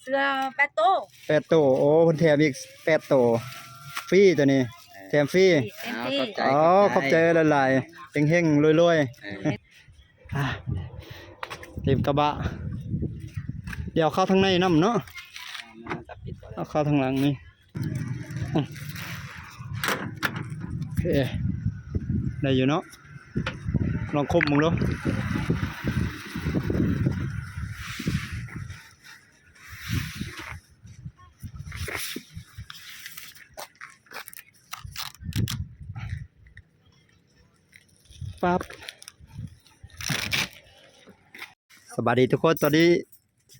ເສື້ອແປດໂຕ. ແປດໂຕ. ໂອ້ ເພິ່ນແຖມອີກແປດໂຕ ຟຣີຕົວນີ້ ເອີ ແຖມຟຣີ. ເຕັມທີ່. ອ້າວ ຂອບໃຈ ອໍ ຂອບໃຈ ຂອບໃຈຫຼາຍໆ ເຮັງໆ ລວຍໆ. ເອີ ອ່າ ເຕັມກະບະ. ດຽວເຂົ້າທາງໃນນຳເນາະ ເອົາເຂົ້າທາງຫຼັງນີ້. ໂອເຄ ໄດ້ຢູ່ເນາະ ລອງຄົບເບິ່ງດູ. ປັບ ສະບາຍດີທຸກຄົນ ຕອນນີ້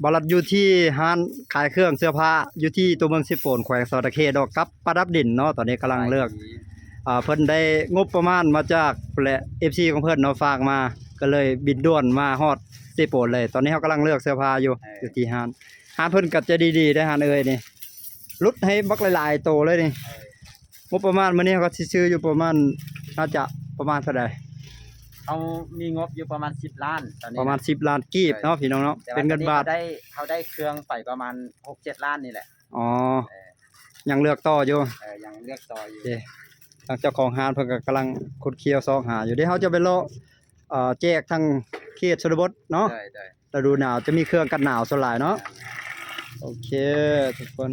ບ່າວລັດຢູ່ທີ່ຮ້ານຂາຍເຄື່ອງເສື້ອຜ້າ ຢູ່ທີ່ຕົວເມືອງເຊໂປນ ແຂວງສະຫວັນນະເຂດເນາະ ກັບປະດັບດິນເນາະ. ຕອນນີ້ກຳລັງເລືອກ ອ່າ ເພິ່ນໄດ້ງົບປະມານມາຈາກພຸ້ນແຫຼະ ເອັຟຊີຂອງເພິ່ນເນາະ ຝາກມາ ກໍເລີຍບິນດ່ວນມາຮອດເຊໂປນເລີຍ. ຕອນນີ້ເຮົາກຳລັງເລືອກເສື້ອຜ້າຢູ່ ເອີ ຢູ່ທີ່ຮ້ານ ຮ້ານເພິ່ນກໍໃຈດີໆ ເດ້ ຮ້ານເອື້ອຍນີ້ ຫຼຸດໃຫ້ບັກຫຼາຍໆໂຕເລີຍນີ້. ເອີ ງົບປະມານມື້ນີ້ເຮົາກໍຊິຊື້ຢູ່ປະມານ ໜ້າຈະປະມານເທົ່າໃດ? ເຮົາມີງົບຢູ່ປະມານສິບລ້ານຕອນນີ້ ປະມານສິບລ້ານກີບເນາະ ເອີ ພີ່ນ້ອງເນາະ ເປັນເງິນບາດ. ເຮົາໄດ້ ເຮົາໄດ້ເຄື່ອງໄປປະມານຫົກເຈັດລ້ານນີ້ແຫຼະ. ອໍ ເອີ ຍັງເລືອກຕໍ່ຢູ່ ເອີ ຍັງເລືອກຕໍ່ຢູ່. ໂອເຄ ທາງເຈົ້າຂອງຮ້ານເພິ່ນກໍກຳລັງຂຸດຄ້ຽວຊອກຫາຢູ່ເດ້. ເຮົາຈະໄປເລາະ ເອີ ແຈກທາງເຂດຊົນນະບົດເນາະ. ໄດ້ ໄດ້. ລະດູໜາວຈະມີເຄື່ອງກັນໜາວສ່ວນຫຼາຍເນາະ. ໂອເຄທຸກຄົນ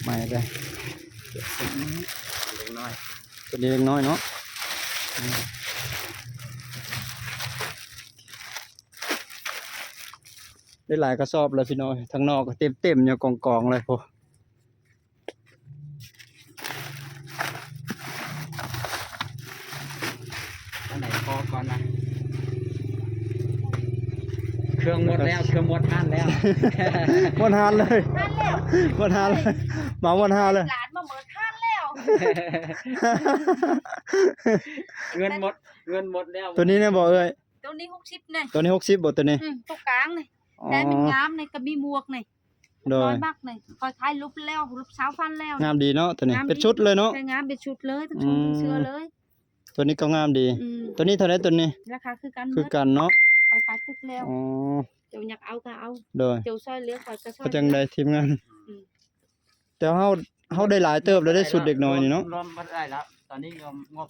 ໃໝ່ເດ້ ເລັກນ້ອຍ ຕົວນີ້ເລັກນ້ອຍເນາະ. ອືມ ໄດ້ຫຼາຍກະສອບແລ້ວພີ່ນ້ອງ ທາງນອກກໍເຕັມໆ ຢູ່ກອງໆ ເລີຍພຸ້ນ. ອັນໃດພໍກ່ອນນະ ເຄື່ອງໝົດແລ້ວ ເຄື່ອງໝົດຮ້ານແລ້ວ ໝົດຮ້ານເລີຍ ໝົດຮ້ານເລີຍ ເໝົາໝົດຮ້ານເລີຍ ຫຼານມາໝົດຮ້ານແລ້ວ ເງິນໝົດ ເງິນໝົດແລ້ວ. ຕົວນີ້ແມ່ນບໍ່ເອື້ອຍ? ຕົວນີ້ຫົກສິບນີ້ ຕົວນີ້ຫົກສິບບໍ່ຕົວນີ້? ອືມ ຕົວກາງນີ້ ອໍ ແຕ່ມັນງາມນີ້ ກໍມີໝວກນີ້ ໂດຍ ນ້ອຍມັກນີ້ ຂ້ອຍຂາຍລຸບແລ້ວ ລຸບຊາວພັນແລ້ວ. ງາມດີເນາະຕົວນີ້ ງາມດີ ເປັນຊຸດເລີຍເນາະ. ໃຊ່ ງາມເປັນຊຸດເລີຍ ທັງຊຸດ ອືມ ທັງເສື້ອເລີຍ. ຕົວນີ້ກໍງາມດີ ອືມ ຕົວນີ້ເທົ່າໃດຕົວນີ້? ລາຄາຄືກັນ ຄືກັນເນາະ ຂ້ອຍຂາຍຖືກແລ້ວ. ອໍ ເຈົ້າຢາກເອົາກໍເອົາ ໂດຍ ເຈົ້າຊ່ອຍເຫຼືອຂ້ອຍກໍຊ່ອຍ ເອົາຈັ່ງໃດທີມງານ ອືມ ແຕ່ເຮົາ ເຮົາໄດ້ຫຼາຍເຕີບແລ້ວເດ້ ຊຸດເດັກນ້ອຍນີ້ເນາະ ລວມ ລວມບໍ່ໄດ້ແລ້ວ ຕອນນີ້ລວມ ງົບ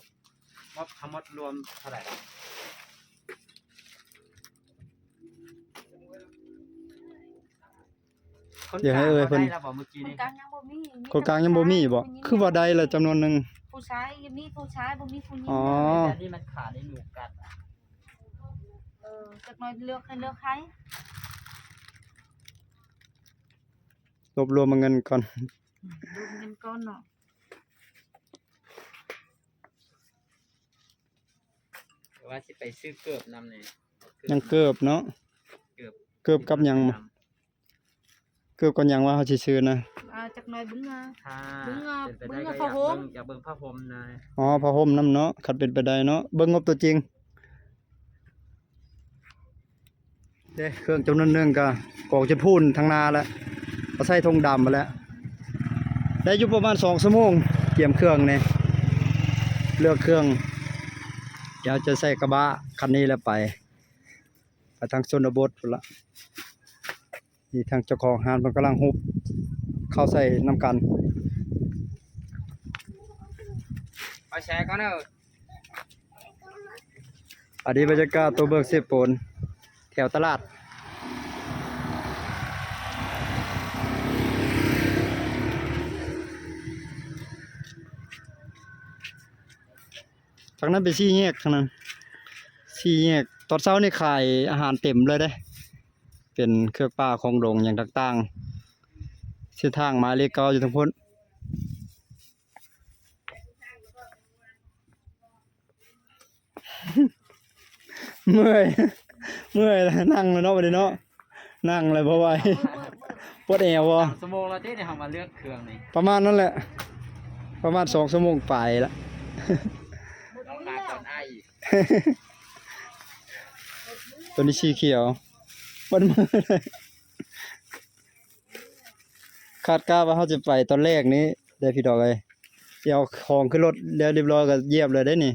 ງົບທັງໝົດລວມເທົ່າໃດແລ້ວ? ຄົນ ດຽວໃຫ້ເອື້ອຍເພິ່ນ ຄົນກາງຍັງບໍ່ມີ ຄົນກາງຍັງບໍ່ມີບໍ່? ມີແຕ່ຜູ້ຊາຍ ຜູ້ຍິງ ຄືວ່າໄດ້ລະຈຳນວນໜຶ່ງ ຜູ້ຊາຍຍັງມີ ຜູ້ຊາຍບໍ່ມີຜູ້ຍິງ. ອໍ ແຕ່ນີ້ມັນຂາດໃນໜູກັດ ເອີ ຈັກໜ້ອຍເລືອກໃຫ້ເລືອກໃຜ ລວບລວມເອົາເງິນກ່ອນ ອືມ ລວມເງິນກ່ອນເນາະ. ວ່າຊິໄປຊື້ເກີບນຳນີ້ ຍັງເກີບເນາະ ເກີບ ເກີບກັບຫຍັງ? ເກີບກັບຫຍັງວ່າເຮົາຊິຊື້ນະ? ອ່າ ຈັກໜ້ອຍເບິ່ງ ອ່າ ເບິ່ງ ອ່າ ເບິ່ງຜ້າຫົ່ມ ຢາກເບິ່ງ ຢາກເບິ່ງຜ້າຫົ່ມນະ. ອໍ ຜ້າຫົ່ມນຳເນາະ ຄັນເປັນໄປໄດ້ເນາະ ເບິ່ງງົບຕົວຈິງ. ເດ້ ເຄື່ອງຈຳນວນໜຶ່ງກໍກອງຈົນພຸ້ນທາງໜ້າແລ້ວ ເອົາໃສ່ຖົງດຳໄປແລ້ວ. ໄດ້ຢູ່ປະມານສອງຊົ່ວໂມງ ກຽມເຄື່ອງນີ້ ເລືອກເຄື່ອງ ດຽວຈະໃສ່ກະບະຄັນນີ້ແລ້ວໄປ ໄປທາງຊົນນະບົດພຸ້ນລະ. ນີ້ທາງເຈົ້າຂອງຮ້ານເພິ່ນກຳລັງຮຸບເຂົ້າໃສ່ນຳກັນ ເອົາແຊກ່ອນເດີ. ອັນນີ້ບັນຍາກາດຕົວເມືອງເຊໂປນ ແຖວຕະຫຼາດ ທາງນັ້ນເປັນສີ່ແຍກ ທາງນັ້ນສີ່ແຍກ. ຕອນເຊົ້ານີ້ຂາຍອາຫານເຕັມເລີຍເດ້ ເປັນເຄື່ອງປ່າຂອງດົງຫຍັງຕ່າງໆ ເສັ້ນທາງໝາຍເລກເກົ້າຢູ່ທາງພຸ້ນ. ເມື່ອຍ ເມື່ອຍແລ້ວ ນັ່ງແລ້ວເນາະ ບັດນີ້ເນາະ ນັ່ງແລ້ວບໍ່ໄຫວ ເມື່ອຍ ເມື່ອຍ ປວດແອວບໍ່? ສາມຊົ່ວໂມງແລ້ວຕິ ເຮົາມາເລືອກເຄື່ອງນີ້ ປະມານນັ້ນແຫຼະ ປະມານສອງຊົ່ວໂມງປາຍລະ ຕ້ອງຫາກ່ອນອ້າຍອີກ. ຕົວນີ້ສີຂຽວ ເບິດມື້ເລີຍ. ຄາດກະວ່າເຮົາຈະໄປຕອນແລກນີ້ເດ້ພີ່ນ້ອງເອີຍ ຊິເອົາຂອງຂຶ້ນລົດແລ້ວຮຽບຮ້ອຍກໍຢຽບເລີຍເດ້ນີ້.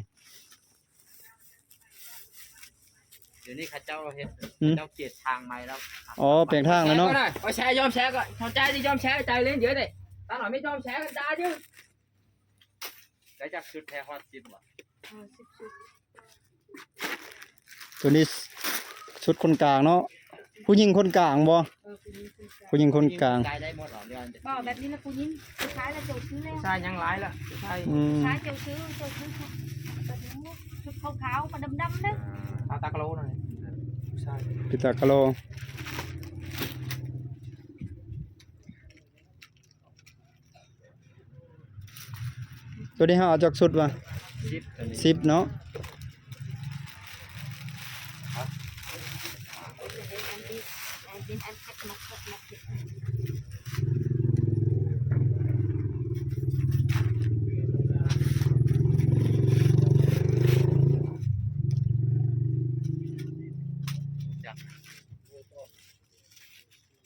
ດຽວນີ້ເຂົາເຈົ້າເຮັດ ອືມ ເຂົາເຈົ້າກຽດທາງໃໝ່ແລ້ວ. ອໍ ແປງທາງແລ້ວເນາະ. ໂອ້ຍ ແຊຍອມແຊກໍເຂົ້າໃຈ ທີ່ຍອມແຊໃຈເຢັນເດີ. ຕາໜ້ອຍມີຍອມແຊກັນດາຢູ່. ໄດ້ຈັກຊຸດແທ້ ຮອດສິບບໍ່? ເອີ ສິບຊຸດ. ຕົວນີ້ຊຸດຄົນກາງເນາະ. ຜູ້ຍິງຄົນກາງບໍ່? ເອີ ຜູ້ຍິງຄົນກາງ. ຜູ້ຍິງຄົນກາງ ໄດ້ໝົດເນາະ. ບໍ່ ແບບນີ້ລະຜູ້ຍິງ. ຜູ້ຊາຍລະເຈົ້າຊື້ແລ້ວ. ຜູ້ຊາຍຍັງຫຼາຍລະ. ຜູ້ຊາຍ ອືມ ຜູ້ຊາຍເຈົ້າຊື້ ເຈົ້າຊື້ຊຸດ ແບບນີ້ ຊຸດຂາວໆ ມາດຳໆເດ້. ອາ ຕາຕະກະໂລໜ່ອຍ. ຜູ້ຊາຍ ເປັນຕາກະໂລ. ຕົວນີ້ເຮົາເອົາຈັກຊຸດວະ? ສິບ ສິບເນາະ.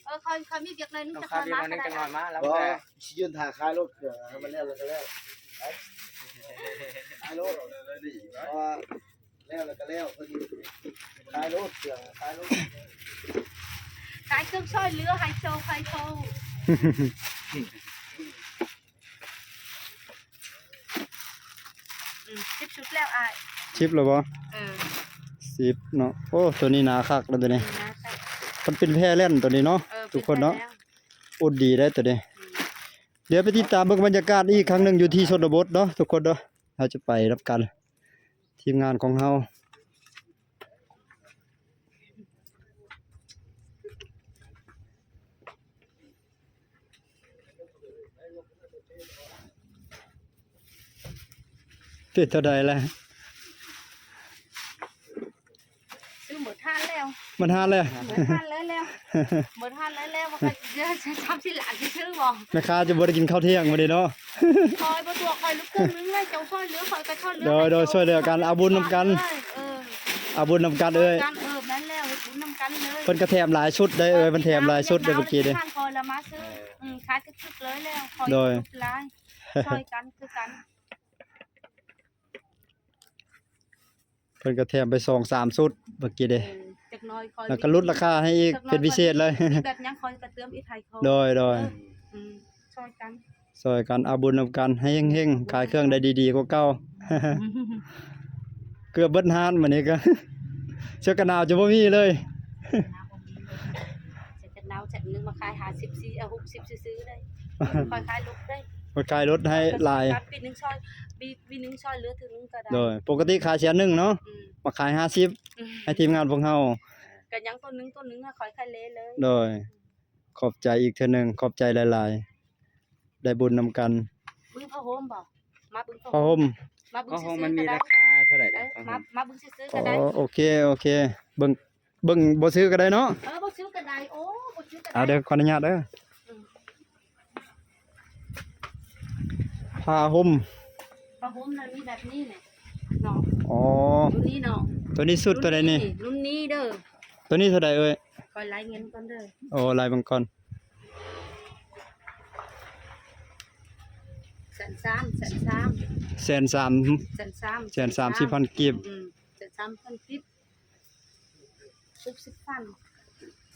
ເອີ ຂ້ອຍ ຂ້ອຍມີວຽກໜ້ອຍໜຶ່ງ ຈັກໜ້ອຍມາກໍໄດ້. ບໍ່ ຊິຢືນຖ້າຂາຍລົດເຄື່ອງໃຫ້ມັນແລ້ວ ແລ້ວກໍແລ້ວ. ຂາຍລົດ ເພາະວ່າແລ້ວ ແລ້ວກໍແລ້ວ. ພໍດີຂາຍລົດເຄື່ອງ ຂາຍລົດ ຂາຍເຄື່ອງຊ່ອຍເຫຼືອໃຫ້ໂຊ ໃຫ້ໂຊ. ອືມ ສິບຊຸດແລ້ວອ້າຍ. ສິບແລ້ວບໍ່? ເອີ ສິບເນາະ. ໂອ້ ຕົວນີ້ໜາຄັກເນາະ ຕົວນີ້. ໜາຄັກ. ມັນເປັນແພແລ່ນຕົວນີ້ເນາະ ເອີ ທຸກຄົນເນາະ. ເປັນແພແລ່ນ ອຸດດີໄດ໋ຕົວນີ້. ອືມ ດຽວໄປຕິດຕາມເບິ່ງບັນຍາກາດອີກຄັ້ງໜຶ່ງ ຢູ່ທີ່ຊົນນະບົດເນາະ ທຸກຄົນເນາະ. ເຮົາຈະໄປນຳກັນ ທີມງານຂອງເຮົາ. ເປັນເທົ່າໃດລະ? ຊື້ໝົດຮ້ານແລ້ວ. ໝົດຮ້ານແລ້ວ? ໝົດຮ້ານແລ້ວ ແລ້ວ ໝົດຮ້ານແລ້ວ ແລ້ວ. ບໍ່ຄ່ອຍ ເດືອນສາມສີ່ຫຼ້ານຊິຊື້ບໍ່? ແມ່ຄ້າຈະບໍ່ໄດ້ກິນເຂົ້າທ່ຽງມື້ນີ້ເນາະ. ຂ້ອຍບໍ່ຕົວະ ຂ້ອຍລຸກເຄື່ອງໜຶ່ງເລີຍ. ເຈົ້າຊ່ອຍເຫຼືອ ຂ້ອຍກໍຊ່ອຍເຫຼືອ. ໂດຍ ໂດຍ ຊ່ວຍເຫຼືອກັນ ເອົາບຸນນຳກັນ. ເອີ ເອົາບຸນນຳກັນເອີຍ. ເອີ ແມ່ນແລ້ວ ເຮັດບຸນນຳກັນເລີຍ. ເພິ່ນກໍແຖມຫຼາຍຊຸດໄດ໋ເອີຍ ເພິ່ນແຖມຫຼາຍຊຸດເດີ. ເມື່ອກີ້ນີ້ ທາງຂ້ອຍລະມາຊື້. ເອີ ອືມ ຂາຍຖືກໆເລີຍແລ້ວ. ໂດຍ ຂ້ອຍຫຼາຍ ຊ່ອຍກັນຄືກັນ. ເພິ່ນກໍແຖມໄປສອງສາມຊຸດເມື່ອກີ້ເດ້. ເອີ ຈັກໜ້ອຍຂ້ອຍ ແລ້ວກໍຫຼຸດລາຄາໃຫ້ອີກ ເປັນພິເສດເລີຍ. ແບບຫຍັງຂ້ອຍກໍເຕີມອີກໃຫ້ເຂົາ. ໂດຍ ໂດຍ ເອີ ອືມ ຊ່ອຍກັນ ຊ່ອຍກັນ ເອົາບຸນນຳກັນ ໃຫ້ເຮັງໆ ຂາຍເຄື່ອງໄດ້ດີໆກວ່າເກົ່າ. ເກືອບເບິດຮ້ານມື້ນີ້ກໍ ເສື້ອກັນໜາວຈະບໍ່ມີເລີຍ. ເສື້ອກັນໜາວ ເສື້ອກັນໜາວ ເສື້ອໜຶ່ງມາຂາຍຫ້າສິບ ສີ່ ເອີ ຫົກສິບຊື່ໆເດ້. ຂ້ອຍຂາຍລົດເດ້ ຂ້ອຍຂາຍລົດໃຫ້ຫຼາຍ. ປີໜຶ່ງຊ່ອຍ ປີ ປີໜຶ່ງຊ່ອຍເຫຼືອເທື່ອໜຶ່ງກໍໄດ້. ໂດຍ ປົກກະຕິຂາຍແສນໜຶ່ງເນາະ. ອືມ ມາຂາຍຫ້າສິບ ອືມ ໃຫ້ທີມງານພວກເຮົາ. ກໍຍັງຕົວໜຶ່ງ ຕົວໜຶ່ງ ຂ້ອຍຂາຍເລເລີຍ. ໂດຍ ຂອບໃຈອີກເທື່ອໜຶ່ງ ຂອບໃຈຫຼາຍໆ ໄດ້ບຸນນຳກັນ. ບຶງຜ້າຫົ່ມບໍ່? ມາບຶງຜ້າຫົ່ມ ມາບຶງ ຜ້າຫົ່ມມັນມີລາຄາເທົ່າໃດ? ເອີ ມາ ມາບຶງຊື່ໆກໍໄດ້. ອໍ ໂອເຄ ໂອເຄ ເບິ່ງ ເບິ່ງບໍ່ຊື້ກໍໄດ້ເນາະ. ເອີ ບໍ່ຊື້ກໍໄດ້. ໂອ້ ບໍ່ຊື້ກໍໄດ້. ອ່າ ເດີ ຂໍອະນຸຍາດເດີ. ອືມ ຜ້າຫົ່ມ ຜ້າຫົ່ມນະມີແບບນີ້ແຫຼະເນາະ. ອໍ ໂຕນີ້ເນາະ. ໂຕນີ້ຊຸດໂຕໃດນີ້? ລຸ້ນນີ້ເດີ. ໂຕນີ້ເທົ່າໃດເອີຍ? ຂ້ອຍໄລ່ເງິນກ່ອນເດີ. ໂອ້ ໄລ່ເບິ່ງກ່ອນ. ແສນສາມ ແສນສາມ ແສນສາມ ແສນສາມ ແສນສາມສິບພັນກີບ. ອືມ ແສນສາມພັນກີບ ຫົກສິບພັນ.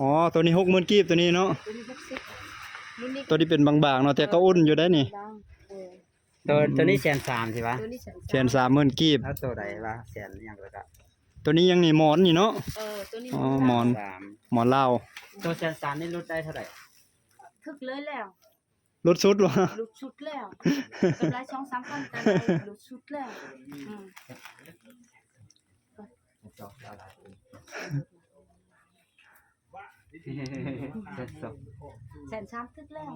ອໍ ໂຕນີ້ຫົກໝື່ນກີບ ໂຕນີ້ເນາະ. ໂຕນີ້ຫົກສິບ ລຸ້ນນີ້ ໂຕນີ້ເປັນບາງໆເນາະ ແຕ່ກໍອຸ່ນຢູ່ໄດ໋ນີ້. ບາງ ເອີ ໂຕ ໂຕນີ້ແສນສາມ ຊິວະ? ໂຕນີ້ແສນສາມ ແສນສາມໝື່ນກີບ. ແລ້ວໂຕໃດວະ ແສນຫຍັງລະກະ? ໂຕນີ້ຫຍັງນີ້ ໝອນນີ້ເນາະ. ເອີ ໂຕນີ້ ອໍ ໝອນ ໝອນລາວ. ໂຕແສນສາມນີ້ຫຼຸດໄດ້ເທົ່າໃດ? ຖືກເລີຍແລ້ວ. ຫຼຸດສຸດບໍ່? ຫຼຸດສຸດແລ້ວ ກຳໄລສອງສາມພັນ ກຳໄລຫຼຸດສຸດແລ້ວ. ອືມ ແສນສາມຖືກແລ້ວ.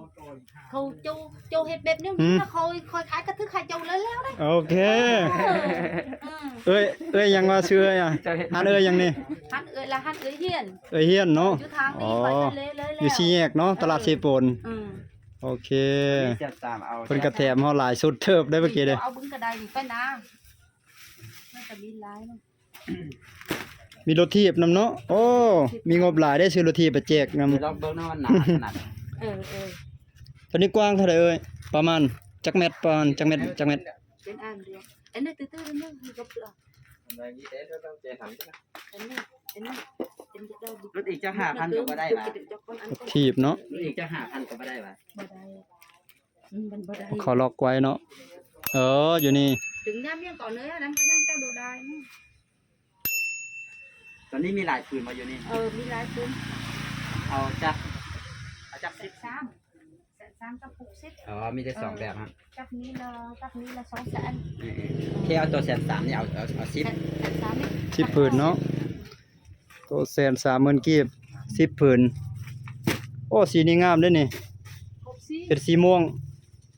ເຂົາເຈົ້າ ເຈົ້າເຮັດແບບນີ້ ອືມ ຂ້ອຍ ຂ້ອຍຂາຍກະຖືກໃຫ້ເຈົ້າເລີຍແລ້ວເດ້. ໂອເຄ ເອີ ເອີ ເອີຍ ເອີຍຫຍັງວ່າຊື່ເອີຍອະ? ເຈົ້າເຮັດ ຮ້ານເອີຍຫຍັງນີ້? ຮ້ານເອີຍລະ ຮ້ານເອີຍຮຽນ ເອີຍຮຽນເນາະ. ຢູ່ທາງນີ້ ອໍ ຂ້ອຍທະເລເລີຍແລ້ວ ຢູ່ສີ່ແຍກເນາະ ຕະຫຼາດເຊໂປນ. ອືມ ໂອເຄ ເພິ່ນກະແຖມເຮົາຫຼາຍຊຸດເຕີບໄດ໋ເມື່ອກີ້ເດ້. ເອົາບຶງກະໄດ້ນີ້ໄປນາ ມັນກະມີຫຼາຍເນາະ. ມີລົດຖີບນຳເນາະ. ໂອ້ ມີງົບຫຼາຍເດ້ ຊື້ລົດຖີບໄປແຈກນຳ. ດຽວລອງເບິ່ງນຳ ມັນໜາຂະໜາດໃດ. ເອີ ເອີ ໂຕນີ້ກວ້າງເທົ່າໃດເອີຍ? ປະມານຈັກແມັດ? ປະມານຈັກແມັດ? ຈັກແມັດ? ເປັນອັນດຽວ ອັນນີ້ຕື້ໆ ອັນນີ້ມີກັບເສືອ ອັນນີ້ ອັນນີ້ ອັນນີ້ ເປັນຈັກດອກ ຫຼຸດອີກຈັກຫ້າພັນກໍບໍ່ໄດ້ຫວາ? ເປັນຈັກກ້ອນອັນ ຖີບເນາະ ຫຼຸດອີກຈັກຫ້າພັນກໍບໍ່ໄດ້ຫວາ? ບໍ່ໄດ້ ອືມ ມັນບໍ່ໄດ້ ເຂົາລັອກໄວ້ເນາະ. ເອີ ຢູ່ນີ້ ເຖິງຍາມວຽງເກາະເໜືອນັ້ນກໍຍັງເຈົ້າບໍ່ໄດ້. ຕອນນີ້ມີຫຼາຍຜືນບໍ່ຢູ່ນີ້? ເອີ ມີຫຼາຍຜືນ. ເອົາຈັກ ເອົາຈັກສິບ ສາມ ແສນສາມກັບຫົກສິບ. ອໍ ມີແຕ່ສອງແບບຮະ ເອີ ຈັກນີ້ລະ ຈັກນີ້ລະສອງແສນ. ເອີໆ ທີ່ເອົາໂຕແສນສາມນີ້ ເອົາ ເອົາ ເອົາສິບ ແສນສາມນີ້ ສິບຜືນເນາະ. ໂຕແສນສາມໝື່ນກີບ ສິບຜືນ. ໂອ້ ສີນີ້ງາມເດ້ນີ້ ເປັນສີມ່ວງ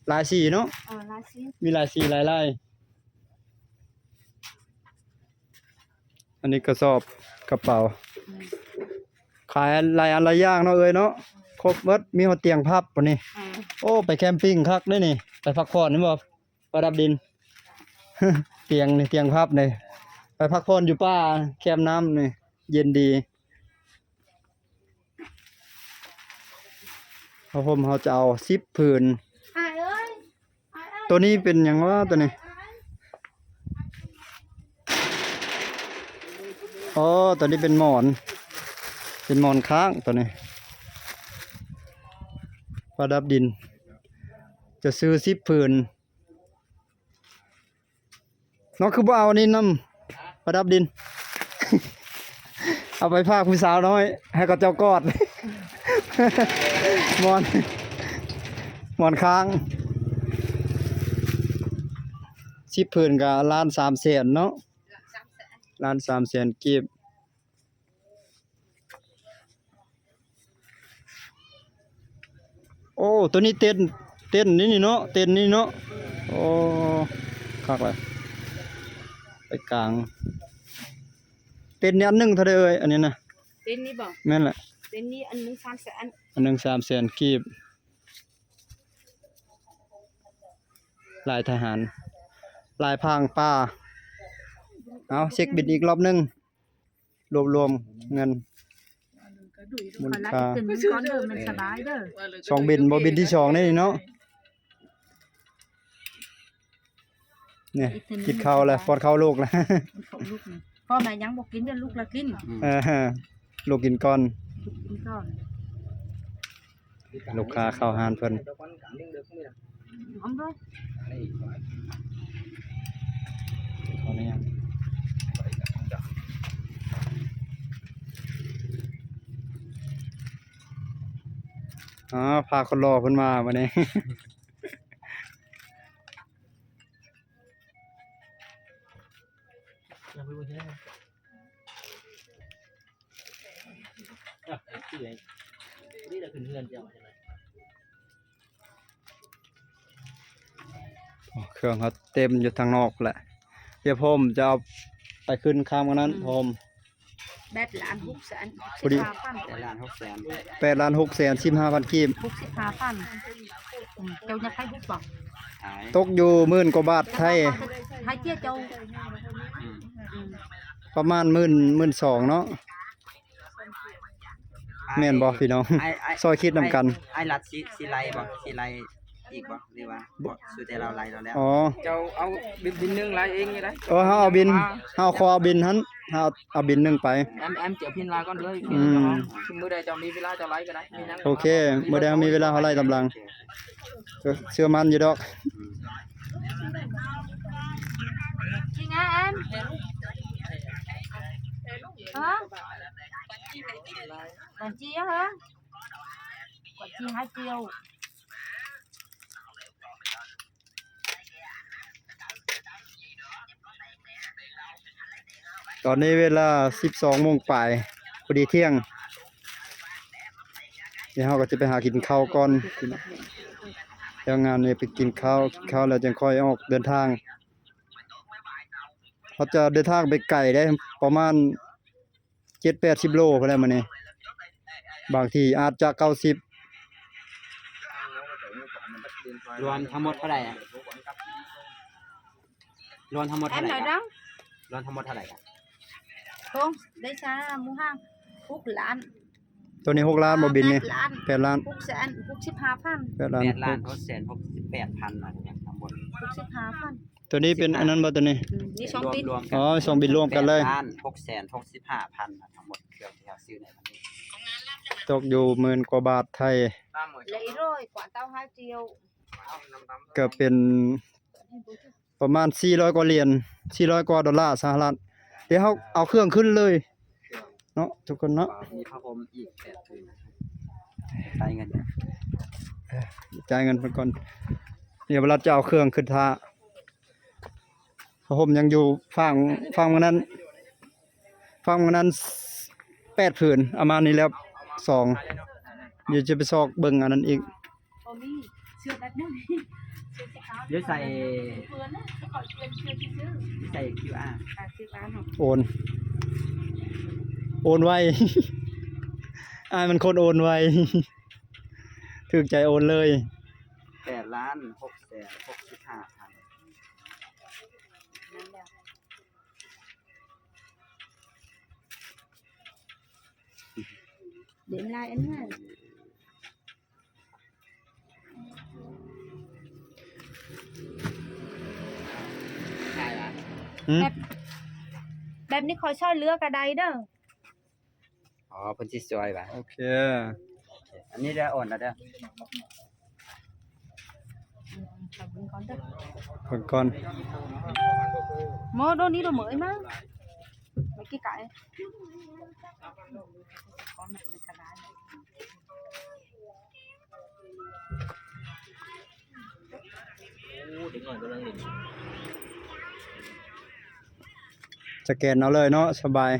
ຫຼາຍສີເນາະ. ເອີ ຫຼາຍສີ ມີຫຼາຍສີຫຼາຍລາຍ. ອັນນີ້ກະສອບ ກະເປົາ ອືມ ຂາຍຫຼາຍອັນຫຼາຍຢ່າງເນາະເອີຍເນາະ ຄົບໝົດ ມີຮອດຕຽງພັບພຸ້ນນີ້. ອືມ ໂອ້ ໄປແຄມປິງຄັກເດ້ນີ້ ໄປພັກຜ່ອນແມ່ນບໍ່ ປະດັບດິນ? ຕຽງນີ້ ຕຽງພັບນີ້ ໄປພັກຜ່ອນຢູ່ປ່າແຄມນ້ຳນີ້ ເຢັນດີ. ຜ້າຫົ່ມເຮົາຈະເອົາສິບຜືນ. ອ້າຍເອີຍ ໂຕນີ້ເປັນຫຍັງວະໂຕນີ້? ອໍ ໂຕນີ້ເປັນໝອນ ເປັນໝອນຄ້າງໂຕນີ້ ປະດັບດິນ ຈະຊື້ສິບຜືນ. ນ້ອງຄືບໍ່ເອົາອັນນີ້ນຳ ປະດັບດິນ ເອົາໄປຝາກຜູ້ສາວນ້ອຍ ໃຫ້ເຂົາເຈົ້າກອດ ໝອນ ໝອນຄ້າງ ສິບຜືນກະລ້ານສາມແສນເນາະ ລ້ານສາມແສນກີບ. ໂອ້ ໂຕນີ້ເຕັນ ເຕັນນີ້ເນາະ ເຕັນນີ້ເນາະ. ໂອ້ ຄັກຫຼາຍ ໄປກາງ. ເຕັນນີ້ອັນໜຶ່ງເທົ່າໃດເອີຍ ອັນນີ້ນະ? ເຕັນນີ້ບໍ່? ແມ່ນແຫຼະ ເຕັນນີ້ອັນໜຶ່ງສາມແສນ ອັນໜຶ່ງສາມແສນກີບ. ລາຍທະຫານ ລາຍພາງປ່າ. ເອົາ ເຊັກບິນອີກລອບໜຶ່ງ. ລວບລວມເງິນມູນຄ່າ ເອົາລາຍເປັນເງິນກ່ອນເດີ ມັນສະບາຍເດີ ສອງບິນ ບໍ່ບິນທີສອງນີ້ເນາະ. ນີ້ ກິນເຂົ້າແລ້ວ ປ້ອນເຂົ້າລູກແລ້ວ ປ້ອນລູກນີ້ ພໍ່ແມ່ຍັງບໍ່ກິນ ດຽວລູກລະກິນ. ເອີ ລູກກິນກ່ອນ ລູກກິນກ່ອນ. ລູກຄ້າເຂົ້າຮ້ານເພິ່ນ ຂໍອະນຸຍາດ ອໍ ພາຄົນຫຼໍ່ເພິ່ນມາບັດນີ້. ເຄື່ອງເຮົາເຕັມຢູ່ທາງນອກພຸ້ນແຫຼະ ດຽວພໍ່ມຈະເອົາໄປຂຶ້ນຂ້າມກັນນັ້ນ ອືມ ພໍ່ມ ແປດລ້ານຫົກແສນ ຫົກສິບຫ້າພັນ ແປດລ້ານຫົກແສນ ແປດລ້ານຫົກແສນສິບຫ້າພັນກີບ ຫົກສິບຫ້າພັນ. ອືມ ເຈົ້າຢາກໄດ້ຮູບບໍ່? ຕົກຢູ່ໝື່ນກວ່າບາດໄທ ໃຫ້ເຈ້ຍເຈົ້າ ອືມ ປະມານໝື່ນ ໝື່ນສອງເນາະ ແມ່ນບໍ່ພີ່ນ້ອງ? ຊ່ອຍຄິດນຳກັນ ອ້າຍລັດຊິ ຊິໄລ່ບໍ່? ຊິໄລ່ອີກບໍ່ ຫຼືວ່າບໍ່? ສຸດແຕ່ລາວໄລ່ແລ້ວແລ້ວ ອໍ ເຈົ້າເອົາບິນ ບິນໜຶ່ງໄລ່ເອງນີ້ໄດ໋ ເອີ ເຮົາເອົາບິນ ເຮົາຂໍເອົາບິນຫັ້ນ ເຮົາເອົາບິນໜຶ່ງໄປ ແອມ ແອມເຈົ້າພິມລາກ່ອນເດີ ອືມ ມື້ໃດເຈົ້າມີເວລາເຈົ້າໄລ່ກໍໄດ້ ມີຫຍັງ ໂອເຄ ມື້ໃດເຮົາມີເວລາເຮົາໄລ່ຕາມຫຼັງ ເຊື່ອໝັ້ນຢູ່ດອກ. ຈິງອາແອນ ຮະ ບັນຈີເຮີ ບັນຈີຫາຈຽວ. ຕອນນີ້ເວລາສິບສອງໂມງປາຍ ພໍດີທ່ຽງ ດຽວເຮົາກໍຈະໄປຫາກິນເຂົ້າກ່ອນ ແລ້ວງານນີ້ໄປກິນເຂົ້າ ກິນເຂົ້າແລ້ວຈັ່ງຄ່ອຍອອກເດີນທາງ. ເຮົາຈະເດີນທາງໄປໄກເດ້ ປະມານ ເຈັດແປດສິບໂລພຸ້ນແຫຼະມື້ນີ້ ບາງທີອາດຈະເກົ້າສິບ. ລວມທັງໝົດເທົ່າໃດອະ? ລວມທັງໝົດເທົ່າໃດກະ? ລວມທັງໝົດເທົ່າໃດກະ? ໂອ້ ໄດ້ຊາໝູ່ຫ້າ ຫົກລ້ານ. ໂຕນີ້ຫົກລ້ານບໍ່ ບິນນີ້? ແປດລ້ານ ຫົກແສນຫົກສິບຫ້າພັນ. ແປດລ້ານ ແປດລ້ານຫົກແສນຫົກສິບແປດພັນນະ ທັງໝົດຫົກສິບຫ້າພັນ. ຕົວນີ້ເປັນອັນນັ້ນບໍ່ ຕົວນີ້? ອືມ ມີສອງບິນ ລວມໆກັນ ອໍ ສອງບິນລວມກັນເລີຍ ແປດລ້ານຫົກແສນຫົກສິບຫ້າພັນ ທັງໝົດເຄື່ອງທີ່ເຮົາຊື້ໃນວັນນີ້ ຕົກຢູ່ໝື່ນກວ່າບາດໄທ. ແລະອີກຮ້ອຍກວ່າເຕົ້າຫາຈຽວ ກໍເປັນປະມານສີ່ຮ້ອຍກວ່າຫຼຽນ ສີ່ຮ້ອຍກວ່າໂດລາສະຫະລັດ. ດຽວເຮົາເອົາເຄື່ອງຂຶ້ນເລີຍເນາະ ທຸກຄົນເນາະ. ມີຜ້າຫົ່ມອີກແປດຄືນ ຈ່າຍເງິນ ເອີ ຈ່າຍເງິນເພິ່ນກ່ອນ. ດຽວບັດລັດຈະເອົາເຄື່ອງຂຶ້ນຖ້າ. ຜ້າຫົ່ມຍັງຢູ່ຝັ່ງ ຝັ່ງນັ້ນ ຝັ່ງນັ້ນແປດຜືນ ເອົາມານີ້ແລ້ວສອງ. ດຽວຈະໄປຊອກເບິ່ງອັນນັ້ນອີກ. ບໍ່ມີ ເສື້ອແບບນັ້ນ ເສື້ອສີຂາວ ຢູ່ໃສ? ຢູ່ໃສ ຄິວອາ ອ່າ ຄິວອາເນາະ. ໂອນ ໂອນໄວ ອ້າຍມັນຄົນໂອນໄວ ຖືກໃຈໂອນເລີຍ. ແປດລ້ານຫົກແສນຫົກສິບຫ້າພັນ. ເດນລາຍອັນນັ້ນ ຂາຍລະ ຫືມ? ແບບ ແບບນີ້ຂ້ອຍຊ່ອຍເຫຼືອກໍໄດ້ເດີ. ອໍ ເພິ່ນຊິຊ່ອຍວ່າ ໂອເຄ ອັນນີ້ໄດ້ໂອນແລ້ວເດີ. ເບິ່ງກ່ອນ ໝໍໂດນີ້ໂດເໝີຍມາ ໄປກີ້ກາຍ. ໂອ້ ເດັກນ້ອຍກຳລັງຫຼິ້ນ ສະແກນເອົາເລີຍເນາະ ສະບາຍ.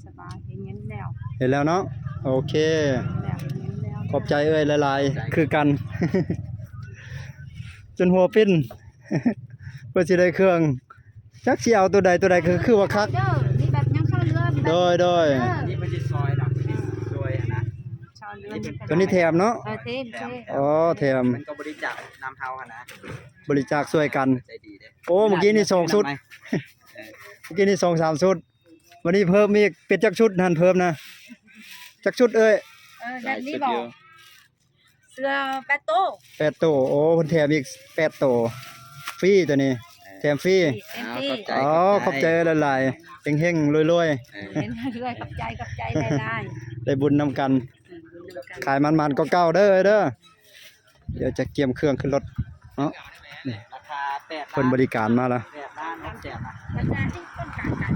ສະບາຍ ເຫັນເງິນແລ້ວ ເຫັນແລ້ວເນາະ. ໂອເຄ ເຫັນແລ້ວ ເຫັນເງິນແລ້ວ ຂອບໃຈເອື້ອຍຫຼາຍໆ ຄືກັນ ຈົນຫົວປິ່ນ ເພື່ອຊິໄດ້ເຄື່ອງ ຈັກຊິເອົາຕົວໃດ ຕົວໃດຄື ຄືວ່າຄັກເດີ. ນີ້ແບບຍັງຊ່ອຍເຫຼືອ ໂດຍ ໂດຍ ນີ້ເພິ່ນຊິຊ່ອຍດອກ ນີ້ຊ່ອຍນະ ຊ່ອຍເຫຼືອ. ຕົວນີ້ແຖມເນາະ ເອີ ແຖມ ແຖມ ອໍ ແຖມ ເພິ່ນກໍບໍລິຈາກນຳເຮົາຫັ້ນນະ ບໍລິຈາກຊ່ວຍກັນ ໃຈດີເດ້. ໂອ້ ມື້ກີ້ນີ້ສອງຊຸດ ເອີ ມື້ກີ້ນີ້ສອງສາມຊຸດ ວັນນີ້ເພີ່ມອີກ ເປັນຈັກຊຸດຫັ້ນເພີ່ມນະ ຈັກຊຸດເອີຍ? ເອີ ແບບນີ້ບໍ? ເສື້ອແປດໂຕ ແປດໂຕ. ໂອ້ ເພິ່ນແຖມອີກແປດໂຕ ຟຣີຕົວນີ້ ເອີ ແຖມຟຣີ. ເຕັມທີ່ ອໍ ຂອບໃຈ ຂອບໃຈຫຼາຍໆ ເຮັງໆລວຍໆ ເຮັງໆລວຍໆ. ຂອບໃຈ ຂອບໃຈຫຼາຍໆ ໄດ້ບຸນນຳກັນ ອືມ ບຸນນຳກັນ ຂາຍໝານໆກວ່າເກົ່າເດີ ເດີ. ດຽວຈະກຽມເຄື່ອງຂຶ້ນລົດເນາະ. ນີ້ ລາຄາແປດລ້ານ ເພິ່ນບໍລິການມາແລ້ວ ແປດລ້ານຫົກແສນນະ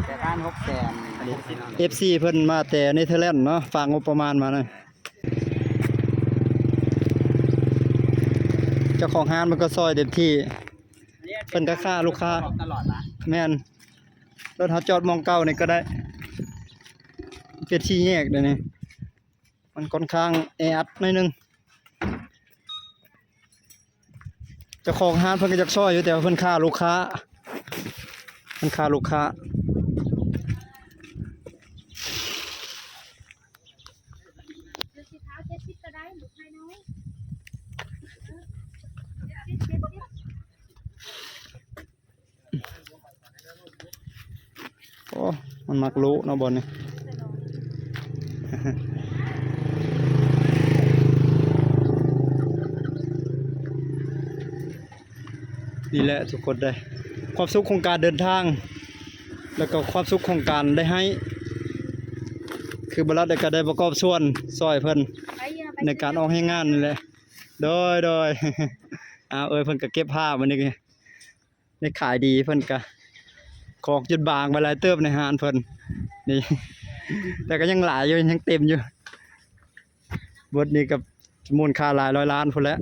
ແປດລ້ານຫົກແສນ. ອັນນີ້ ເອັຟຊີ ເພິ່ນມາແຕ່ເນເທີແລນເນາະ ຝາກງົບປະມານມານະ. ເຈົ້າຂອງຮ້ານເພິ່ນກໍຊ່ອຍເຕັມທີ່ ເພິ່ນກໍຄ່າລູກຄ້າຕະຫຼອດລະ. ແມ່ນ ລົດເຮົາຈອດໝ່ອງເກົ່ານີ້ກໍໄດ້ ເປັນສີ່ແຍກດຽວນີ້ ມັນຂ້ອນຂ້າງແອອັດໜ້ອຍໜຶ່ງ. ເຈົ້າຂອງຮ້ານເພິ່ນກໍຢາກຊ່ອຍຢູ່ ແຕ່ວ່າເພິ່ນຄ່າລູກຄ້າ ເພິ່ນຄ່າລູກຄ້າ. ໂອ້ ມັນມັກລຸເນາະບ່ອນນີ້. ນີ້ແຫຼະທຸກຄົນເດີ ຄວາມສຸກຂອງການເດີນທາງ ແລ້ວກໍຄວາມສຸກຂອງການໄດ້ໃຫ້ ຄືບໍ່ລັດກໍໄດ້ປະກອບສ່ວນຊ່ອຍເພິ່ນໃນການອອກແຮງງານນີ້ແຫຼະ. ໂດຍ ໂດຍ ອ້າວ ເອີຍ ເພິ່ນກໍເກັບຜ້າມື້ນີ້ ໄດ້ຂາຍດີ ເພິ່ນກະຂອງຈຸດບາງໄວ້ຫຼາຍເຕີບໃນຮ້ານເພິ່ນນີ້ ແຕ່ກໍຍັງຫຼາຍຢູ່ ຍັງເຕັມຢູ່. ເບິດນີ້ກໍມູນຄ່າຫຼາຍຮ້ອຍລ້ານພຸ້ນແຫຼະ.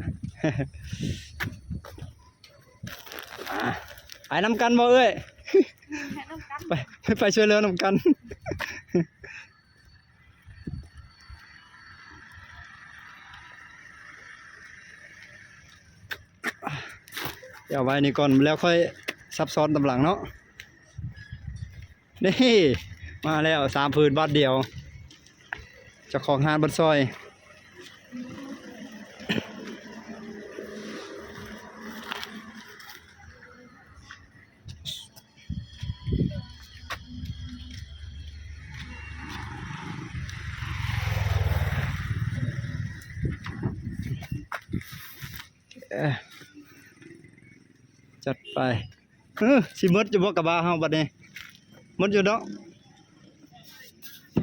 ໄປນຳກັນບໍ່ເອື້ອຍ? ໄປນຳກັນ ໄປ ໄປຊ່ວຍເຫຼືອນຳກັນ. ດຽວເອົາໄວ້ນີ້ກ່ອນ ແລ້ວຄ່ອຍຊັບຊ້ອນຕາມຫຼັງເນາະ. ນີ້ ມາແລ້ວ ສາມຜືນບາດດຽວ ເຈົ້າຂອງຮ້ານເພິ່ນຊ່ອຍ. ເອີ ໄປ ເອີ ຊິໝົດຢູ່ບໍ່ກະບະເຮົາບັດນີ້? ໝົດຢູ່ເນາະ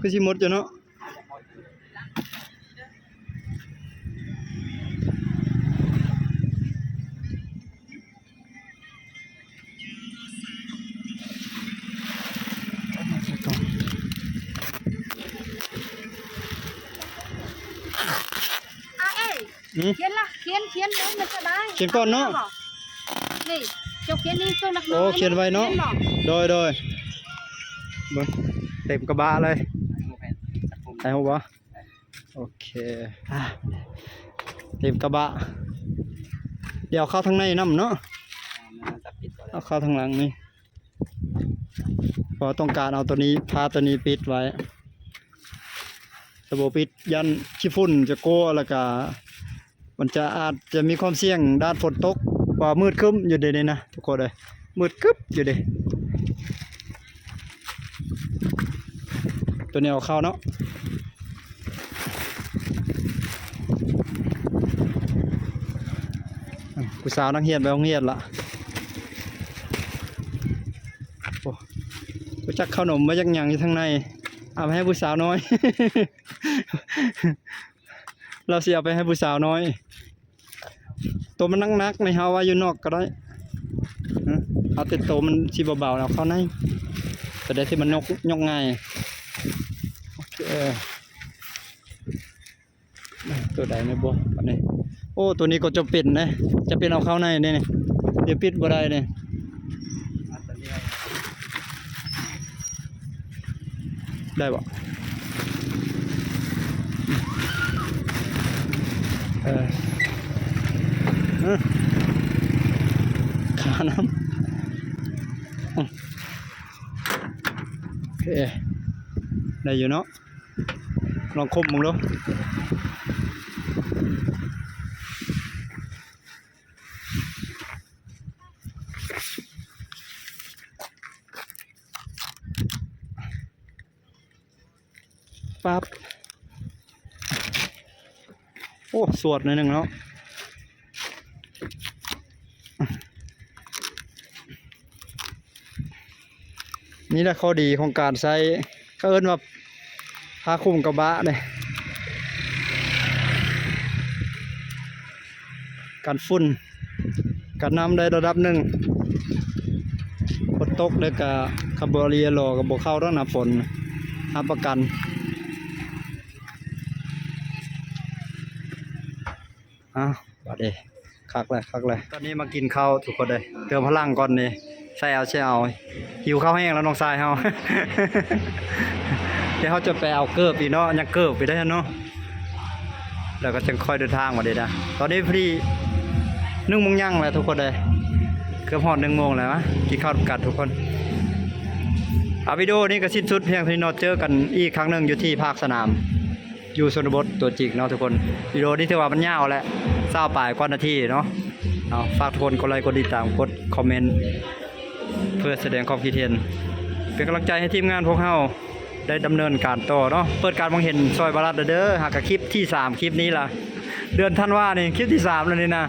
ຄືຊິໝົດຢູ່ເນາະ. ອາເອຍ ອືມ ຂຽນລະ ຂຽນ ຂຽນເລີຍ ມັນສະບາຍ ຂຽນກ່ອນເນາະ ນີ້ ເຈົ້າຂຽນນີ້ ໂຕໜັກ ໂອ້ ຂຽນໄວເນາະ ໂດຍ ໂດຍ ເບິ່ງ ເຕັມກະບະເລີຍ ຖ່າຍຮູບບໍ່? ໂອເຄ ອາ ເຕັມກະບະ ດຽວເອົາເຂົ້າທາງໃນນຳເນາະ ເອົາເຂົ້າທາງຫຼັງນີ້ ເພາະຕ້ອງການເອົາໂຕນີ້ ຝາໂຕນີ້ປິດໄວ້ ຖ້າບໍ່ປິດຢ້ານຂີ້ຝຸ່ນຈະກົວ ແລ້ວກະ ມັນຈະ ອາດຈະມີຄວາມສ່ຽງດ້ານຝົນຕົກ ເພາະວ່າມືດຄຶ້ມຢູ່ເດນີ້ນະ ທຸກຄົນເອີຍ ມືດກຶບຢູ່ເດ. ໂຕນີ້ເອົາເຂົ້າເນາະ ຜູ້ສາວນັກຮຽນໄປໂຮງຮຽນລະ ໂອ້ ຈັກເຂົ້າໜົມມາຈັກຫຍັງຢູ່ທາງໃນ ເອົາໄປໃຫ້ຜູ້ສາວນ້ອຍ ລາວຊິເອົາໄປໃຫ້ຜູ້ສາວນ້ອຍ ໂຕມັນໜັກໆນີ້ ເຮົາເອົາໄວ້ຢູ່ນອກກໍໄດ້ ເອົາແຕ່ໂຕມັນຊິເບົາໆ ເອົາເຂົ້າໃນ ໂຕໃດທີ່ມັນຍົກ ຍົກງ່າຍ ໂອເຄ ໂຕໃດແນ່ບໍ່ບັດນີ້? ໂອ້ ໂຕນີ້ກໍຈຳເປັນເດ້ ຈຳເປັນເອົາເຂົ້າໃນເດ້ນີ້ ດຽວປິດບໍ່ໄດ້ເດ້. ໄດ້ບໍ່? ເອີ ຄານຳ ໂອເຄ ໄດ້ຢູ່ເນາະ ລອງຄົມເບິ່ງດູ. ປັບ ໂອ້ ສວດໜ້ອຍໜຶ່ງເນາະ. ນີ້ແຫຼະຂໍ້ດີຂອງການໃຊ້ ເຂົາເອີ້ນວ່າຜ້າຄຸມກະບະເດ້ ກັນຝຸ່ນ ກັນນ້ຳໄດ້ລະດັບໜຶ່ງ. ຝົນຕົກແລ້ວກະ ຄັນບໍ່ເລີຍລໍກະບໍ່ເຂົ້າດອກ ນ້ຳຝົນ ຮັບປະກັນ. ອ້າວ ບາດນີ້ຄັກແລ້ວ ຄັກແລ້ວ. ຕອນນີ້ມາກິນເຂົ້າທຸກຄົນເອີຍ ເຕີມພະລັງກ່ອນນີ້ ໃສ່ເອົາ ໃສ່ເອົາ ຫິວເຂົ້າແຮງແລ້ວນ້ອງຊາຍເຮົາ. ດຽວເຮົາຈະໄປເອົາເກີບອີກເນາະ ຍັງເກີບໄປໄດ້ເນາະ ແລ້ວກໍຈຶ່ງຄ່ອຍເດີນທາງບາດນີ້ນະ. ຕອນນີ້ພໍດີໜຶ່ງໂມງຍັງແລ້ວທຸກຄົນເອີຍ ເກືອບຮອດໜຶ່ງໂມງແລ້ວ. ມາກິນເຂົ້ານຳກັນທຸກຄົນ. ອາ ວິດີໂອນີ້ກໍສິ້ນສຸດພຽງເທົ່ານີ້ເນາະ ເຈີກັນອີກຄັ້ງໜຶ່ງຢູ່ທີ່ພາກສະໜາມ ຢູ່ຊົນນະບົດຕົວຈິງເນາະທຸກຄົນ. ວິດີໂອນີ້ຖືວ່າມັນຍາວແຫຼະ ຊາວປາຍກວ່ານາທີເນາະ. ເອົາ ຝາກທຸກຄົນກົດໄລ ກົດຕິດຕາມ ກົດຄອມເມັນ ເພື່ອສະແດງຄວາມຄິດເຫັນ ເປັນກຳລັງໃຈໃຫ້ທີມງານພວກເຮົາໄດ້ດຳເນີນການຕໍ່ເນາະ. ເປີດການມອງເຫັນຊ່ອຍບາລັດເດີ ຫາກະຄລິບທີສາມ ຄລິບນີ້ລະ ເດືອນທັນວານີ້ ຄລິບທີສາມແລ້ວນີ້ນະ.